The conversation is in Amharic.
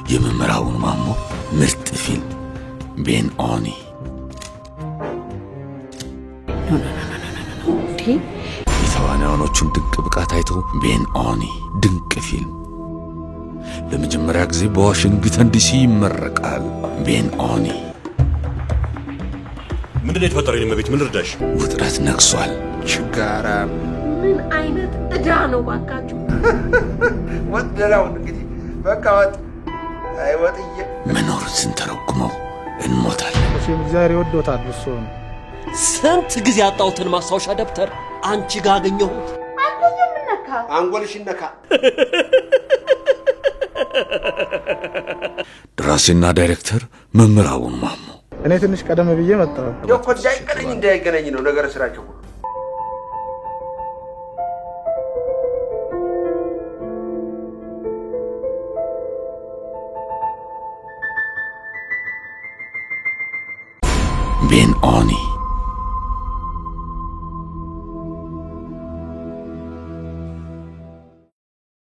የመምህር አቡኑ ማሞ ምርጥ ፊልም ቤንኦኒ። የተዋናዮቹን ድንቅ ብቃት አይቶ ቤንኦኒ ድንቅ ፊልም ለመጀመሪያ ጊዜ በዋሽንግተን ዲሲ ይመረቃል። ቤንኦኒ። ምንድን ነው የተፈጠረው? የኔ እመቤት፣ ምን ልርዳሽ? ውጥረት ነግሷል። ችጋራ። ምን አይነት ዕዳ ነው ባካችሁ? ወጥ ደህናውን እንግዲህ በቃ ወጥ አይ ወጥዬ። መኖርን ስንተረጉመው እንሞታለን። መቼም እግዚአብሔር ይወዶታል እርስዎን። ስንት ጊዜ ያጣሁትን ማስታወሻ ደብተር አንቺ ጋር አገኘሁት። አንተ የምነካ አንጎልሽ ይነካ። ደራሲና ዳይሬክተር መምህር አቡኑ ማሞ። እኔ ትንሽ ቀደም ብዬ መጣሁ። እንደው እኮ እንዳይገናኝ እንዳይገናኝ ነው ነገረ ስራቸው ሁሉ። ቤንኦኒ።